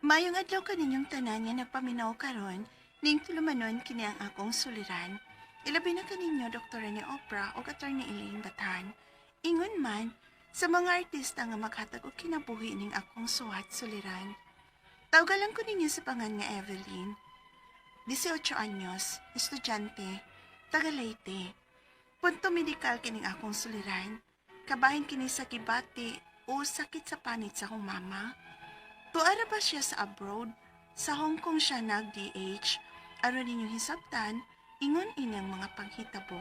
Maayong adlaw kaninyong tanan nga nagpaminaw karon ning tulumanon kini ang akong suliran. Ilabi na kaninyo Dr. Rene Oprah o Attorney Elaine Batan. Ingon man sa mga artista nga maghatag og kinabuhi ning akong suwat suliran. Tawgalan ko ninyo sa pangan nga Evelyn. 18 anyos, estudyante, taga Leyte. Punto medikal kining akong suliran. Kabahin kini sa gibati o sakit sa panit sa akong mama. Tuara ba siya sa abroad? Sa Hong Kong siya nag-DH. Aron ninyong hisabtan, ingon inyang mga panghitabo.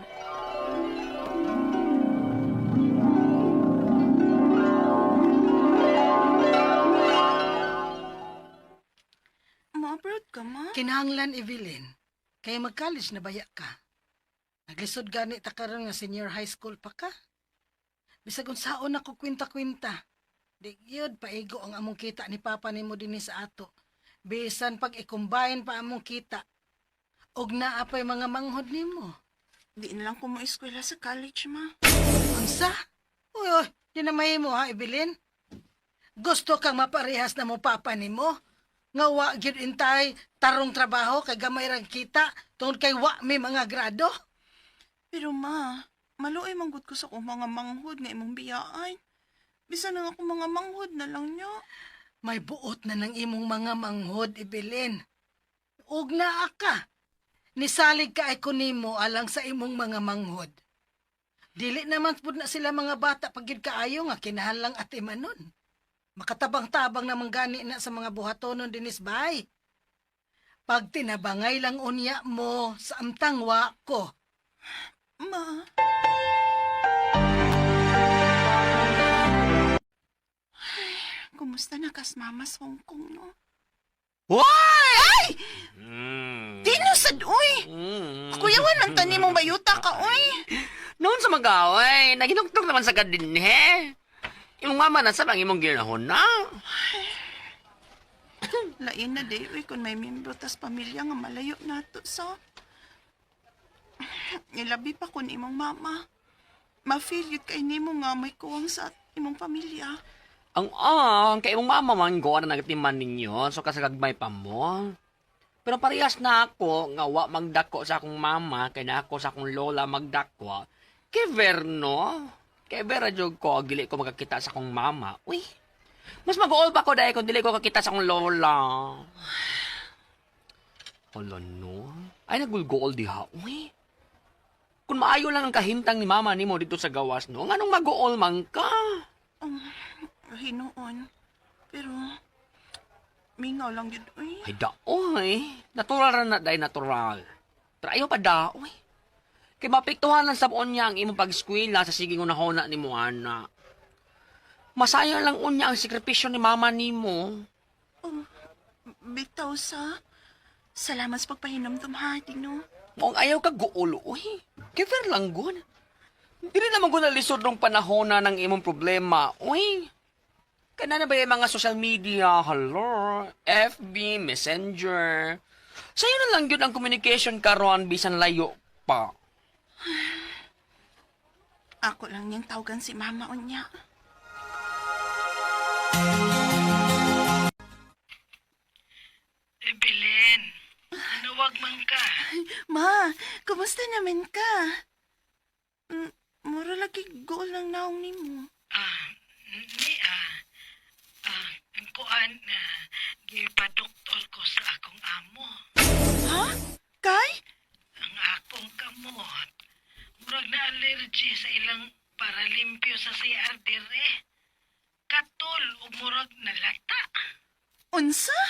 Mo-abroad ka, ma? Kinahanglan, Evelyn, kay mag-college na baya ka. Naglisod gani ta karon nga senior high school pa ka. Bisag unsaon ako kwinta-kwinta. Di gyud paigo ang among kita ni papa nimo dinhi sa ato. Bisan pag i-combine pa among kita. Og naa pay mga manghod nimo. Di na lang ko mo eskwela sa college, ma. Unsa? Uy, uy, di na mahimo ha, Evelyn. Gusto kang maparehas na mo papa nimo? Nga wa gyud intay tarong trabaho kay gamay ra kita tungod kay wa may mga grado. Pero ma, maluoy man gud ko sa akong mga manghod nga imong biyaan. Bisan na akong mga manghod na lang niyo. May buot na ng imong mga manghod, Evelyn. Ug naa ka. Nisalig ka ay kunimo alang sa imong mga manghod. Dili naman pud na sila mga bata pag gyud kaayo nga kinahanglang atimanon. Makatabang-tabang naman gani na sa mga buhatonon dinis bay. Pag tinabangay lang unya mo sa amtang wa ko. Ma. Ay, kumusta na kas mama sa Hong Kong, no? Why? Ay! Dino sad, uy! Kuyawan man tani mong bayuta ka, uy! Noon sa mag-away, naginugtog naman sa kadinhe. Imong mama na sa bang imong ginahon na. Lain na day, uy, kung may membro tas pamilya nga malayo nato sa. Nilabi pa kun imong mama. Ma-feel yun kay nimo nga may kuwang sa imong pamilya. Ang kay imong mama man go na nagtiman ninyo, so kasagagmay pa mo. Pero parehas na ako nga wa magdako sa akong mama kay na ako sa akong lola magdako. Kay Verno, kay Vera jud ko dili ko makakita sa akong mama. Uy. Mas mag-uol pa ko dahil kung dili ko kakita sa akong lola. Hala no. Ay nagulgool diha. Uy. Kung maayo lang ang kahimtang ni mama nimo dito sa gawas no, nganong mag-uol man ka? Hinuon. Pero, mingaw lang yun, uy. Ay, daoy. Natural ra na, day natural. Pero ayaw pa daoy. Kay mapiktuhan lang sa buon niya ang imong pag-eskwela sa siging unahona ni mo, ana. Masaya lang unya ang sakripisyo ni mama nimo. Oh, bitaw sa. Salamat sa pagpahinomdom ha, Dino. Maong ayaw ka guol, uy. Kay fair lang gun. Dili naman ko nalisod nung panahon na ng imong problema, uy. Kana na ba yung mga social media, hello, FB, Messenger. Sa'yo na lang yun ang communication karon bisan layo pa. Ako lang niyang tawagan si mama unya. Evelyn, nanuwag man ka. Ma, kumusta naman ka? Mura lagi goal ng naong nimo. Ah, ni ah, ah, ang kuan na gipadoktor ko sa akong amo. Ha? Kay? Ang akong kamot. Murag na allergy sa ilang paralimpyo sa CR dire. Katol ug murag nalata. Unsa?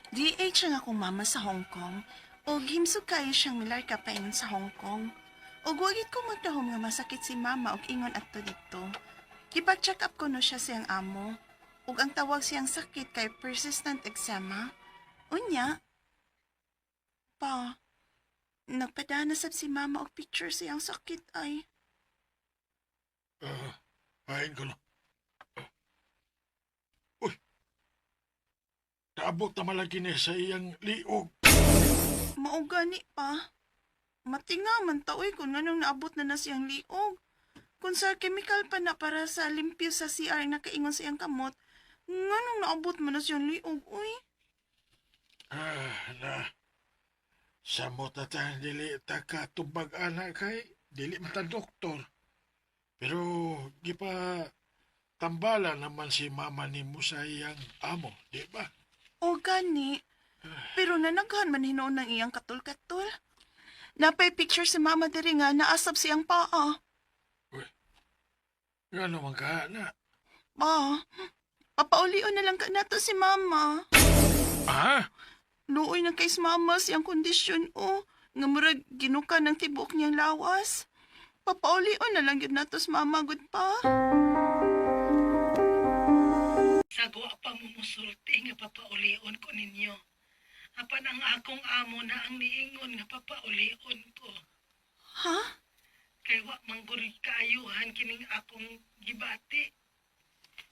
DH ang akong mama sa Hong Kong. Og himsog kayo siyang milarka paingon sa Hong Kong. Og wagit ko magdahom nga masakit si mama og ingon adto didto. Gipag-check up ko no siya siyang amo. Ug ang tawag siyang sakit kay persistent eczema. Unya, pa, nagpadana sab si mama og picture siyang sakit ay. Ay, ko na. Uy! Kaabot na malagi ni sa iyang liog. Mao gani pa. Matinga man ta oy kung nganong naabot na na siyang liog. Kung sa chemical pa na para sa limpyo sa CR nakaingon sa iyang kamot, nganong naabot man na siyang liog, uy. Ah, na. Samot na ta, dili ta ka tubag ana kay dili man ta doktor. Pero gipa tambala naman si mama nimo sa iyang amo, di ba? O gani. Pero nanaghan man hinuon ng iyang katul-katul. Napay picture si mama diri nga naasab siyang paa. Uy, ngano man ka na? Pa, papaulion na lang ka nato si mama. Ah? Luoy na kay si mama siyang kondisyon o. Nga murag ginuka ng tibok niyang lawas. Papaulion na lang yun nato si mama, good pa. Sagwa pa mo musulti nga papaulion ko ninyo. Apan ang akong amo na ang niingon nga papaulion ko. Ha? Kay wa manggol kaayuhan kining akong gibati.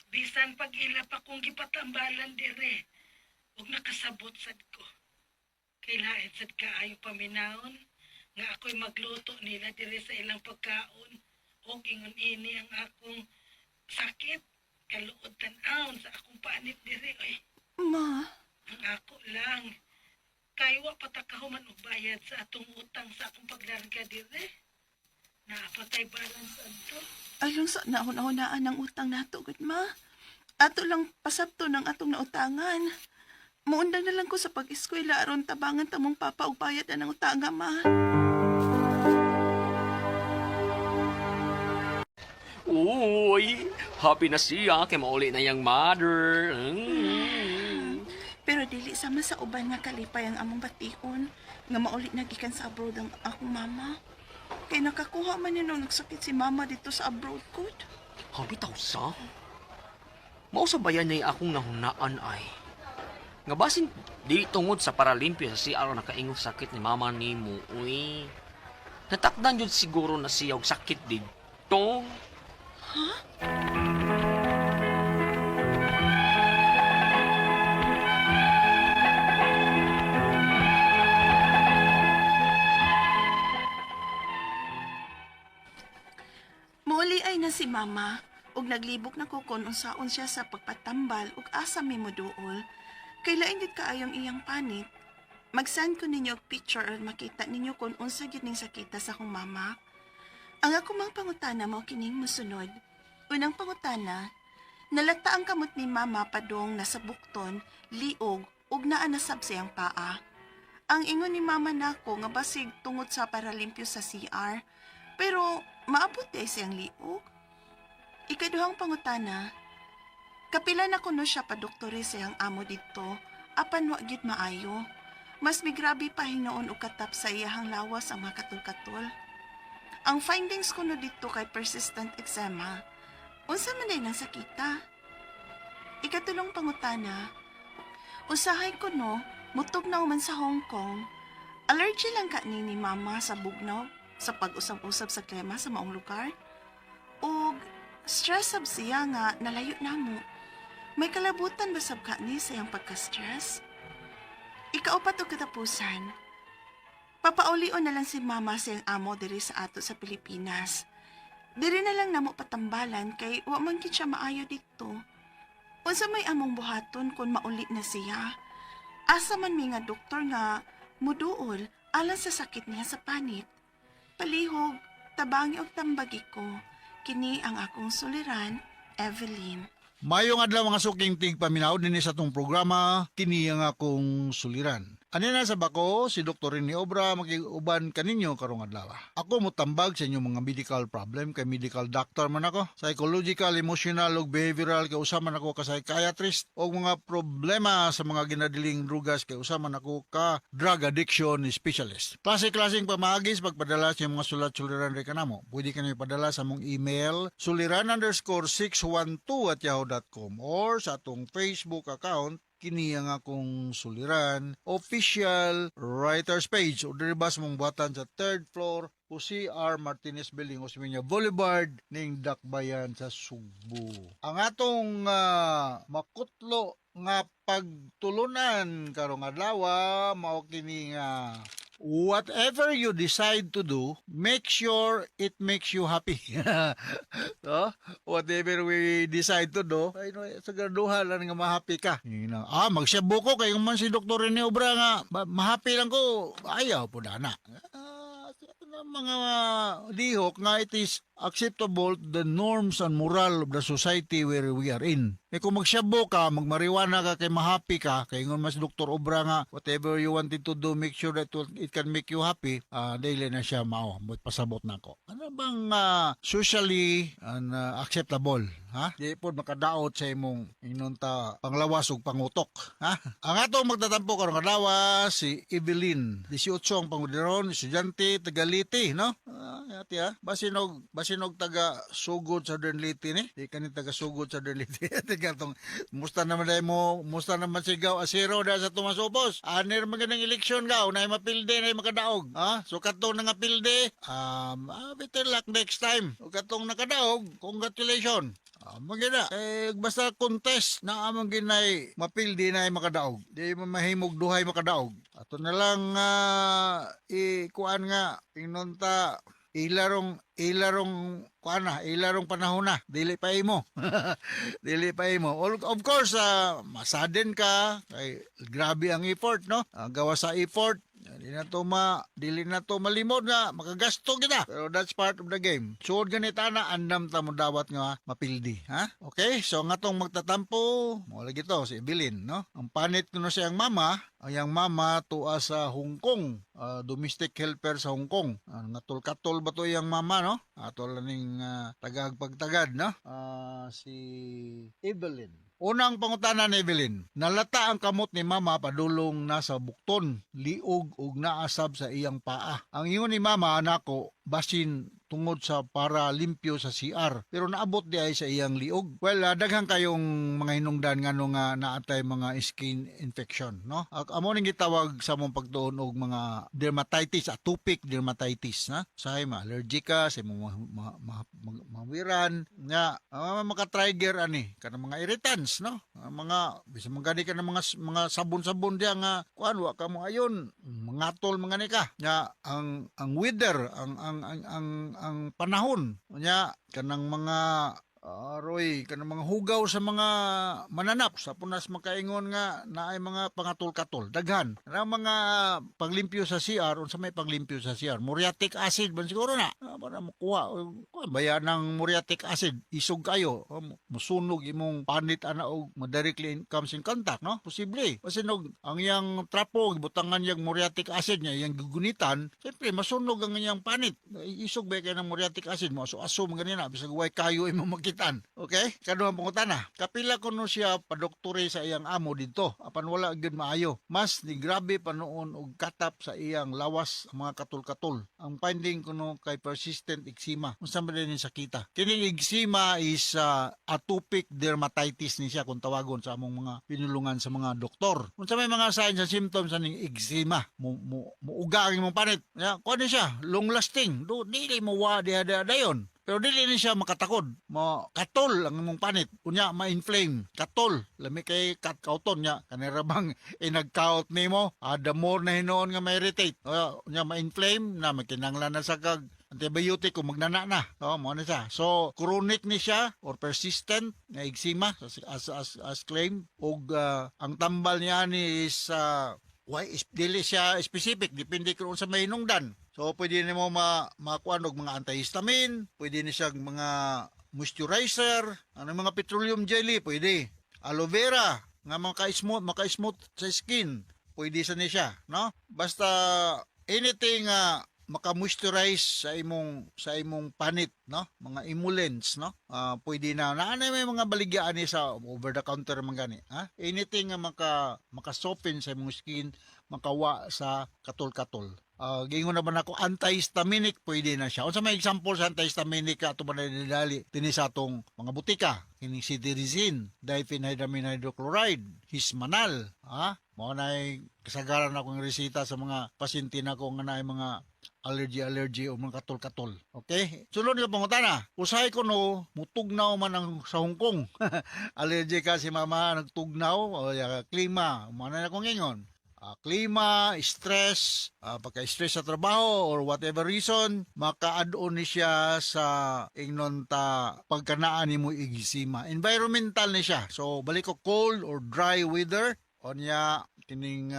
Bisan pag ila pa kong gipatambalan dire, ug nakasabot sad ko. Kay lain sad kaayo paminawon nga ako'y magluto nila dire sa ilang pagkaon ug ingon ini ang akong sakit kaluod tan-awon sa akong panit dire oy. Ma, Ang ako lang. Kay wa pa ta kahuman og bayad sa atong utang sa akong paglarga dire. Naapatay balance adto. Ayon sa nauna-unaan ng utang nato, good ma. Ato lang pasabto ng atong nautangan. Muundang na lang ko sa pag-eskwela aron tabangan tamong papa og bayad na ng utanga, ma. Uy, happy na siya kay mauli na iyang mother. Pero dili sama sa uban nga kalipay ang among bation nga mauli na gikan sa abroad ang akong mama. Kay nakakuha man yun nung nagsakit si mama dito sa abroad ko. Happy taw sa? Mao sa bayan niya akong nahunaan ay. Nga basin di tungod sa paralimpyo sa CR nakaingon sakit ni mama nimo, uy. Natakdan jud siguro na siya og sakit didto. Muuli ay na si mama ug naglibok na ko kon unsaon siya sa pagpatambal ug asa mi moduol. Kay lain gid kaayong iyang panit. Mag-send ko ninyo og picture aron makita ninyo kon unsa gid ning sakita sa akong mama. Ang ako mang pangutana mao kining mosunod. Unang pangutana, nalata ang kamot ni mama padong nasa bukton, liog ug naa nasab sa iyang paa. Ang ingon ni mama nako nga basig tungod sa paralimpyo sa CR, pero maabot di ay siyang liog. Ikaduhang pangutana, kapila na kuno siya padoktore sa iyang amo didto, apan wa gyud maayo. Mas migrabe pa hinuon og katap sa iyahang lawas ang mga katul-katul. Ang findings kuno didto kay persistent eczema. Unsa man day nang sakita? Ikatulong pangutana, usahay kuno mutugnaw man sa Hong Kong. Allergy lang ka ni mama sa bugnaw sa pag-usab-usab sa klema sa maong lugar. Og stress sab siya nga nalayo namo. May kalabutan ba sab ka ni sa iyang pagka-stress? Ikaupat og katapusan. Papaulion na lang si mama sa iyang amo diri sa ato sa Pilipinas. Diri na lang namo patambalan kay wa man gid siya maayo didto. Unsa may among buhaton kung mauli na siya? Asa man mi nga doktor nga muduol alang sa sakit niya sa panit. Palihog, tabangi og tambagi ko. Kini ang akong suliran, Evelyn. Mayong adlaw mga suking tigpaminaw dinhi sa atong programa kini ang akong suliran. Ani na sa bako si Dr. Rene Obra makig-uban kaninyo karong adlaw. Ako motambag sa inyong mga medical problem kay medical doctor man ako. Psychological, emotional ug behavioral kay usa man ako ka psychiatrist og mga problema sa mga ginadiling drugas kay usa man ako ka drug addiction specialist. Klase-klaseng pamaagi sa pagpadala sa inyong mga sulat suliran re kanamo. Pwede kanyo ipadala sa among email suliran_612@yahoo.com or sa atong Facebook account kini ang akong suliran official writers page o diri ba sa mong buhatan sa third floor Jose R. Martinez Building, Osmeña Boulevard, ning Dakbayan sa Sugbo. Ang atong makutlo nga pagtulunan karong adlaw mao kini nga whatever you decide to do, make sure it makes you happy. No? Whatever we decide to do, ay, no, siguraduhan lang nga ma-happy ka. Yun na. Ah, magsyabo ko kay man si Dr. Rene Obra nga ma-happy lang ko. Ayaw po na. Ah, mga lihok nga it is acceptable to the norms and moral of the society where we are in. Eh kung magsyabo ka, magmariwana ka kay ma-happy ka, kay ingon mas Dr. Obra nga, whatever you wanted to do, make sure that it can make you happy, dili na siya mao, but pasabot na ako. Ano bang socially and acceptable? Ha? Di po makadaot sa imong ingnon ta panglawas ug pangutok. Ha? Ang atong magtatampo karong adlaw si Evelyn, 18 ang pangudiron, estudyante taga Leyte, no? Ah, ati ha. Basinog taga Sugod, Southern Leyte ni. Di kani taga Sugod, Southern Leyte. Tiga tong musta naman dai mo, musta naman sigaw asiro da sa Tomas Opos. Aner magandang eleksyon ka, unay mapilde na makadaog. Ha? So katong nga pilde, better luck next time. O katong nakadaog, congratulations. Ah, maganda. Eh, basta contest na among ginay mapildi na ay makadaog. Di mo mahimog duhay makadaog. Ato na lang ikuan nga ingnon ta ilarong kuan na, ilarong panahon na. Dili pa imo. Dili pa imo. Of course, masadden ka kay grabe ang effort, no? Gawa sa effort, dili na to malimod nga makagasto kita. Pero that's part of the game. Suod ganita na andam ta mo dawat nga mapildi, ha? Okay, so nga tong magtatampo, mo lagi to si Evelyn, no? Ang panit kuno siyang mama, ang iyang mama tuwa sa Hong Kong, domestic helper sa Hong Kong. Ngatol-katol ba to iyang mama, no? Ato lang ning tagag pagtagad, no? Si Evelyn. Unang pangutana ni Evelyn, nalata ang kamot ni mama padulong nasa bukton, liog ug naasab sa iyang paa. Ang ingon ni mama nako, basin tungod sa para limpyo sa CR pero naabot di ay sa iyang liog. Well, daghan kayong mga hinungdan ngano nga naatay mga skin infection, no? Amo ning gitawag sa mong pagtuon og mga dermatitis, atopic dermatitis, na. Usahay ma allergic ka sa imong mawiran nga maka-trigger ani kanang mga irritants, no? Ang mga bisan man gani ka ng mga sabon-sabon diya nga kuan wa ka mo ayon mangatol mga ni ka nya ang weather, ang panahon nya kanang mga aroy kanang mga hugaw sa mga mananap sa punas makaingon nga naay mga pangatol-katol daghan kanang mga panglimpyo sa CR. Unsa may panglimpyo sa CR? Muriatic acid ban siguro na. Para makuha kuan baya ng muriatic acid, isog kayo. Oh, musunog imong panit ana og ma-directly comes in contact, no? Posible basin og ang iyang trapo gibutangan yang muriatic acid niya iyang gugunitan, siyempre masunog ang iyang panit. Isog ba kay ng muriatic acid mo aso aso man ganina bisag way kayo imo makitan. Okay, kaduhang pangutana, kapila kuno siya padoktore sa iyang amo didto apan wala gyud maayo. Mas ni grabe pa noon og katap sa iyang lawas ang mga katol-katol. Ang finding kuno kay persistent eczema. Unsa man din sakita kining eczema is atopic dermatitis ni siya kung tawagon sa among mga pinulungan sa mga doktor. Unsa may mga signs and symptoms aning eczema? Mo mo muuga ang imong panit ya, kuan ni siya long lasting do, dili mo wa diha diha dayon. Pero dili ni siya makatakod. Mo katol ang imong panit. Unya ma-inflame. Katol. Lami kay kat kauton nya. Kanira bang inagkaot nimo? Ah, the more na hinuon nga ma-irritate. Unya ma-inflame na makinanglan na sa kag antibiotic kung magnana na. Oh, mo na siya. So, chronic ni siya or persistent nga eczema as claim og ang tambal niya ni is why is dili siya specific, depende kung unsa may hinungdan. So pwede nimo ma makuan og mga antihistamine, pwede ni siya mga moisturizer, ano mga petroleum jelly pwede. Aloe vera nga maka-smooth sa skin, pwede sa ni siya, no? Basta anything nga maka-moisturize sa imong panit, no? Mga emollients, no? Pwede na. Naanay may mga baligyaan ni sa over the counter man gani, ha? Anything nga maka soften sa imong skin, makawa sa katol-katol. Gingon na ba nako, antihistaminic pwede na siya. Unsa may example sa antihistaminic ato ba na dinali dinhi sa atong mga butika? Kining cetirizine, diphenhydramine hydrochloride, Hismanal, ha? Mao nay kasagaran akong resita sa mga pasyente nako nga naay mga allergy allergy o mga katol-katol. Okay? Sulod nga pangutana. Usahay ko no mutugnaw man ang sa Hong Kong. Allergy ka si mama nagtugnaw o ya, klima. Mao na akong ingon. Klima, stress, pagka-stress sa trabaho or whatever reason, maka-add-on ni siya sa ingnon ta pagkanaan nimo eczema. Environmental ni siya. So balik ko, cold or dry weather, onya kining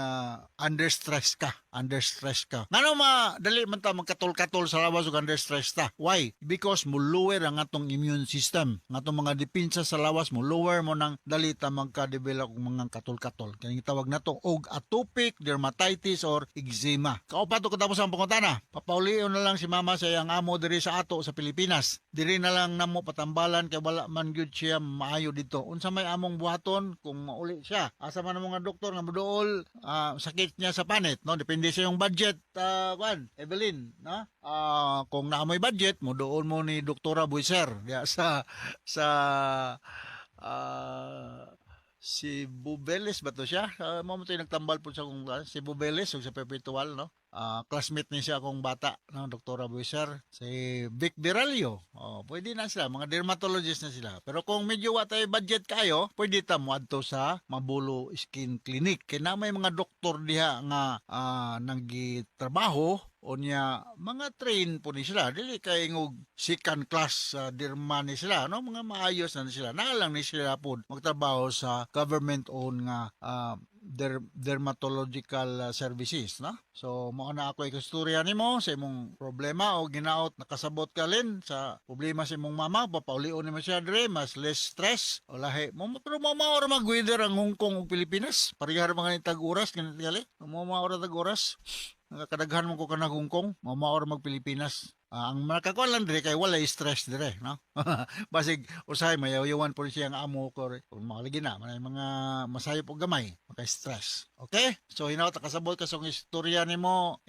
under stress ka, under stress ka. Ngano ma dali man ta magkatol-katol sa lawas ug under stress ta? Why? Because mo lower ang atong immune system, ang atong mga depensa sa lawas mo lower mo nang dali ta magka-develop og mga katol-katol, kining tawag nato og atopic dermatitis or eczema. Kaupat og katapos ang pangutana, papaulion na lang si mama sa iyang amo diri sa ato sa Pilipinas. Diri na lang namo patambalan kay wala man gyud siya maayo dito. Unsa may among buhaton kung mauli siya? Asa man ang mga doktor nga moduol sakit niya sa panit, no? Depende sa iyong budget, kwan, Evelyn, no? Kung naa moy budget, mo doon mo ni Doktora Buiser diya sa si Bubeles ba to siya? Mo mo to yung nagtambal po sa kung si Bubeles ug sa Perpetual, no? Classmate ni siya akong bata, no, Doktora Buiser, si Vic Viralio. Oh, pwede na sila, mga dermatologist na sila. Pero kung medyo wa tayo budget kayo, pwede ta mo adto sa Mabulo Skin Clinic. Kay na may mga doktor diha nga nanggitrabaho unya mga train po ni sila, dili kay ngog second class sa derma ni sila, no? Mga maayos na ni sila, naa lang ni sila pod magtrabaho sa government owned nga dermatological services, no? So mao na ako ikastorya nimo sa imong problema o ginaot nakasabot ka lin sa problema sa imong mama. Papaulion nimo siya dire, mas less stress o lahi mo. Pero mo mao ra mag-weather ang Hong Kong ug Pilipinas, pareha ra mga tag oras ganit gali, mo mao ra tag oras. Nakakadaghan mo ko kanag Hong Kong, mo mao ra mag Pilipinas. Ang makakuan lang dire kay walay stress dire, no? Basig usahay mayaw-yawan po siya ang amo ko kung makalagi na may mga masayop og gamay, maka-stress. Okay? So hinaot nakasabot ka sa istorya nimo.